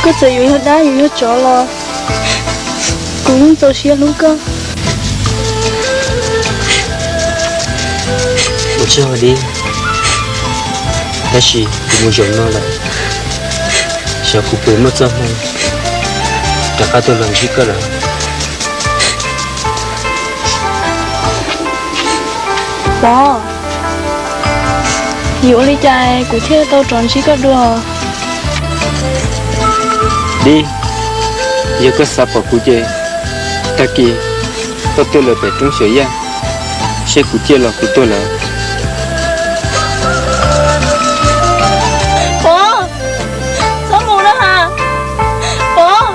Koj txawm yuav yog dab yuav yog tsov los kuv yeej txaus siab hlub koj. Ua tsaug dib, tab sis kuv mus zaum no lawm, xyov kuv puas muaj txoj hmoo rov qab tuaj los ntsib koj lawm. Pov, yuav ua li cas kuv thiaj tau rov ntsib koj dua? Dib, yog koj xav pom kuv ces tag kis koj tuaj lawm pem roob Xyov Yaj, seb kuv ciaj los kuv tuag lawm. Pov, txhob mus na has, Pov.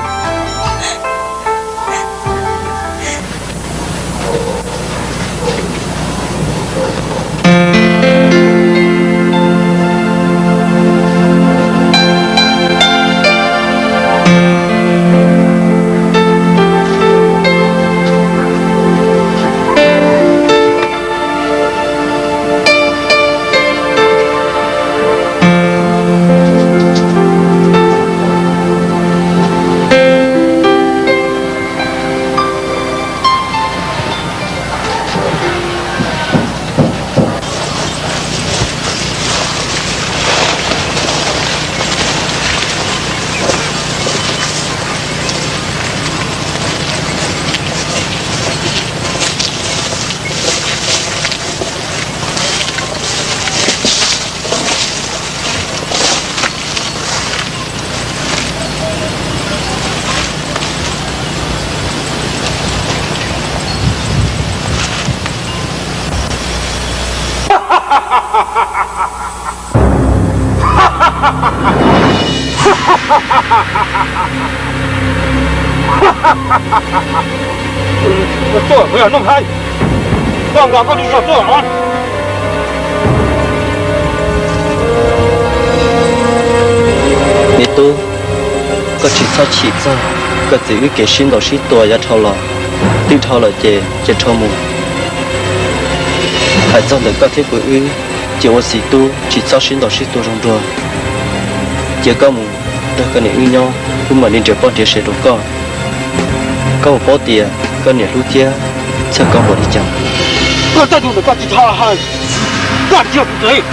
Tuaj, kuv yog Nuj Nplhaib, koj nqa koj lub zog tuaj. Me tub, koj tsis txhob chim txog koj txiv wb kev sib ntaus sib tua yav dhau los, twb dhau lawm ces cia dhau mus. Hais txog ntawm koj thiab kuv wb, ces ua txiv tub tsis txhob sib ntaus sib tua zoo dua. Cia koj mus nrog koj niam wb nyob, wb mam li nrhiav poj nrhiav sev rau koj. Koj puas paub tias koj niam hlub thiab txhawj koj npaum li cas? Koj tej lus ntawm koj tsis txhob hais, koj tsis yog kuv txiv.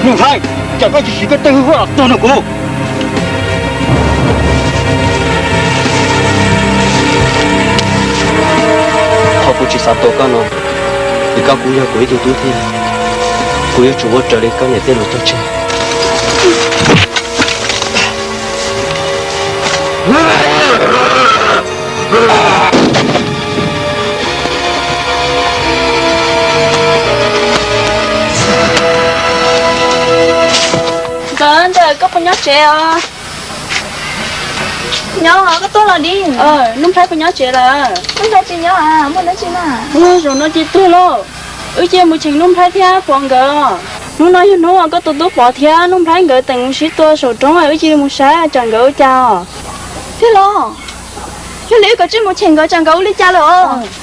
Nuj Nplhaib, cas koj tsis siv koj tej hwj huaj los tuag nrog kuv? Qhov kuv tsis xav tua koj no, vim koj kuj yog kuv ib tug tub thiab, kuv yuav tsum ua raws li koj niam tej lus cog tseg. Nkawd ntawm koj puas nyob tsev os? Nyob, koj tuaj los dib. Nuj Nplhaib puas nyob tsev lawm? Nuj Nplhaib tsis nyob, muaj dab tsi na? Zaum no ces tuag lauj. Wb cia mus cheem Nuj Nplhaib thiab Pov nkawd. Hnub no yog hnub uas koj tus tub Pov thiab Nuj Nplhaib nkawd teem mus sib tua saum roob, wb cia li mus saib tsam nkawd ua cas os. Tij laug, yog li wb kav tsij mus cheem nkawd tsam nkawd ua li cas lawm os.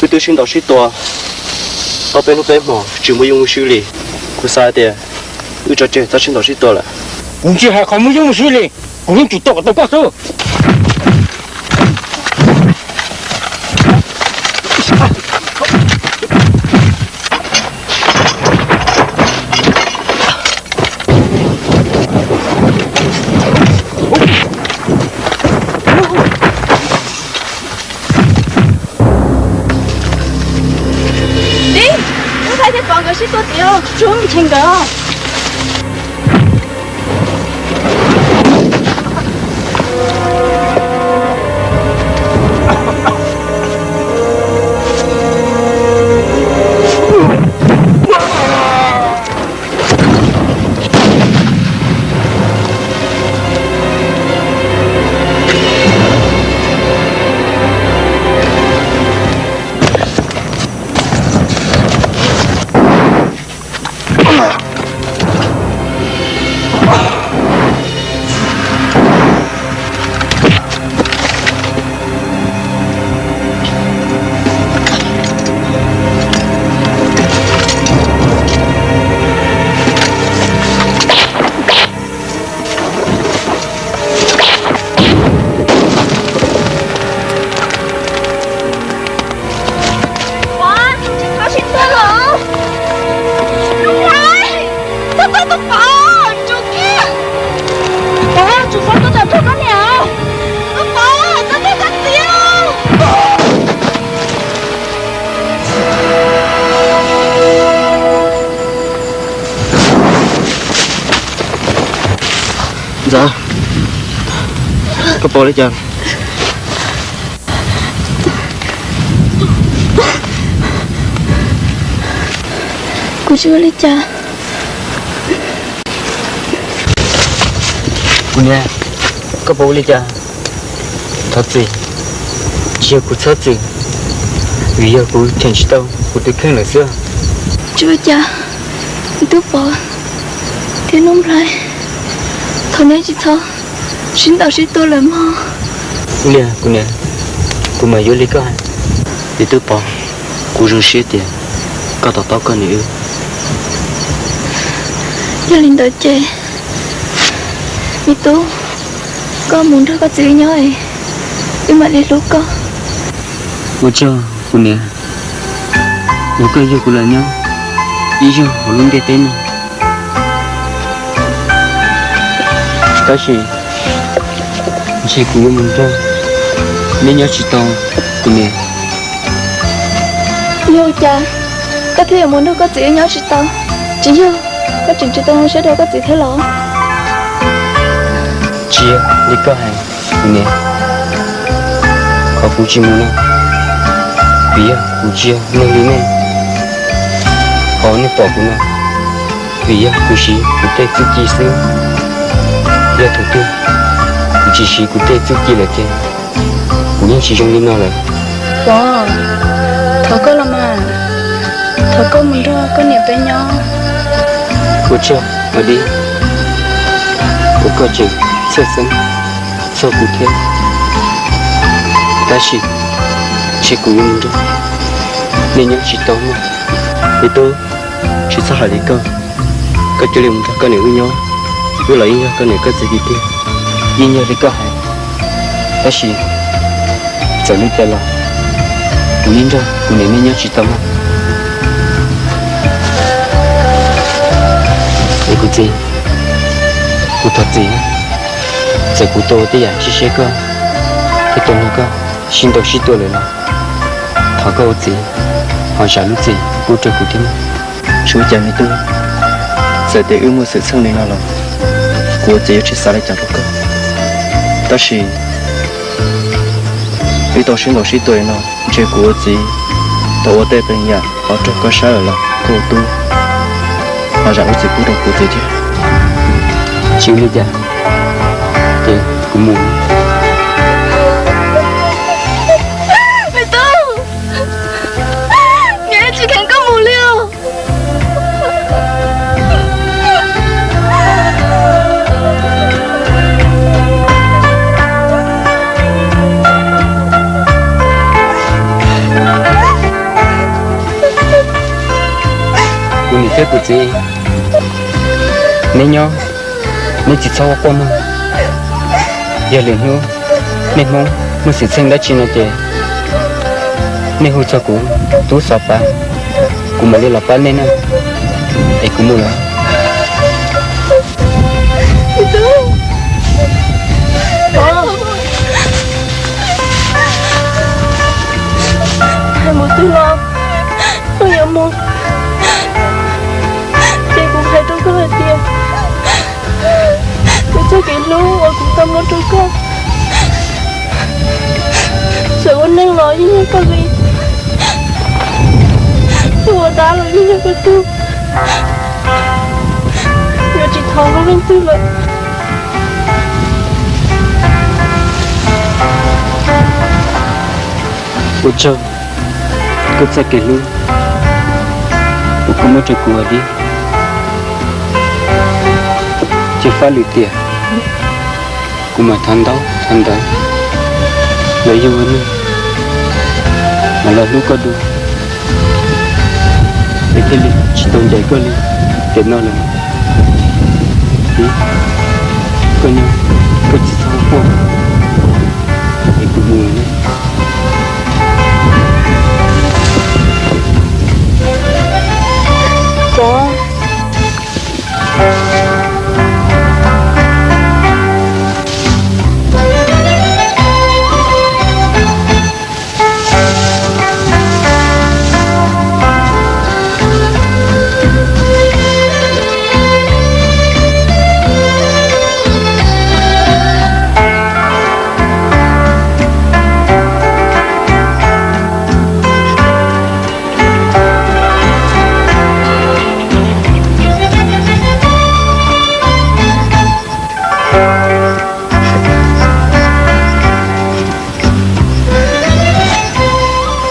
Wb twb sib ntaus sib tua tau peb hnub peb hmo tsis muaj yeej muaj swb li. Kuv xav tias wb tso tseg txhob sib ntaus sib tua lawm. Kuv tsis hais qhov muaj yeej muaj swb li, kuv yeej tsis tua kom tau koj xwb. Tib, wb thaij thiab pom nkawd sib tua tiag, tsuag mus ntshe nkawd. Pov, tsis txhob sib tua los. Tus hlais, txhob tua tus Pov, ntsuas kiag. Pov, tsum xav tuaj nrog koj niam. Tus Pov, txhob tua koj txiv. Ntxawm, koj pom li cas? Kuv tsis ua li cas. Kuv niam, koj puas ua li cas? Thov txim, tsis yog kuv txhob txwm, vim yog kuv cheem tsis tau kuv tus kheej lawm xwb. Tsis ua cas, me tub Pov thiab Nuj Nplhaib, thov neb tsis txhob sib ntaus sib tua lawm mog. Ua li kuv niam, kuv mam yuav li koj hais. Me tub Pov, kuv zoo siab tias koj to taub koj niam wb. Yog li ntawd ces, me tub, koj mus nrog koj txiv wb nyob es wb mam li hlub koj. Ua tsaug kuv niam, uas koj yug kuv los nyob ib zaug hauv lub ntiaj teb no. Tab sis ntshe kuv yuav mus nrog neb nyob tsis tau, kuv niam. Yog ua cas koj thiaj yuav mus nrog koj txiv wb nyob tsis tau? Tsis yog koj tseem tsis tau zoo siab rau koj txiv thiab los? Tsis yog li koj hais, kuv niam. Qhov kuv tsis mus no, vim yog kuv tsis yog neeg li nej. Qhov nej pom kuv no, vim yog kuv siv kuv tej txuj ci xwb. Yog thaum twg kuv tsis siv kuv tej txuj ci lawm ces kuv yeej tsis zoo li no lawm. Pov, thov koj los mas, thov koj mus nrog koj niam peb nyob. Ua tsaug Vaj Dib, uas koj tseem txhawj xeeb txog kuv thiab. Tab sis ntshe kuv yuav mus nrog nej nyob tsis tau no. Me tub, tsis txhob hais li koj, koj cia li mus nrog koj niam wb nyob, wb los yeej yog koj niam koj txiv tiag tiag. Yeej yog li koj hais, tab sis txawm li cas los kuv yeej nrog kuv niam nej nyob tsis tau mog. Es kuv txiv, kuv thov txim, txawm kuv tau ua tej yam tsis siab koj thiab tau nrog koj sib ntaus sib tua lawm los thov koj ua txiv ho zam lub txim pub rau kuv thiab mog. Tsis ua cas me tub, txawm tias wb muaj xwm txheej li no los kuv ua txiv yuav tsis xav li cas rau koj. Tab sis wb tau sib ntaus sib tua li no, ntshe kuv ua txiv tau ua tej yam qhov raug koj sab lawm los koj ua tub ho zam lub txim pub rau kuv txiv thiab. Tsis ua li cas, ces kuv mus. Me tub, niam tsis kheev koj mus li os. Kuv txiv, neb nyob, neb tsis txhob quaj quaj mog. Yog lwm hnub nej Hmoob muaj xwm txheej dab tsi no ces nej hu txog kuv, Tub Xov Pav, kuv mam li los pab nej na. Es kuv mus lawm. Hais mus twg los koj yuav mus, ces kuv hais rau koj hais tias kuv txoj kev hlub uas kuv tau muab rau koj, txawm ua neej los yeej yog koj li, txawm ua dab los yeej yog koj tug, yuav tsis thov hluas leej twg lawm. Ua tsaug koj txoj kev hlub uas koj muab rau kuv ua dib. Cia faj lwm tiam kuv mam thov ntaub thov ntawv los yug ua neeg, mam los hlub koj dua, es thiaj li tsis tau ncaim koj li tiam no lawm. Txiv, koj nyob, koj tsis txhob quaj, es kuv mus lawm na.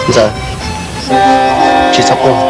Ntxawm, tsis txhob quaj.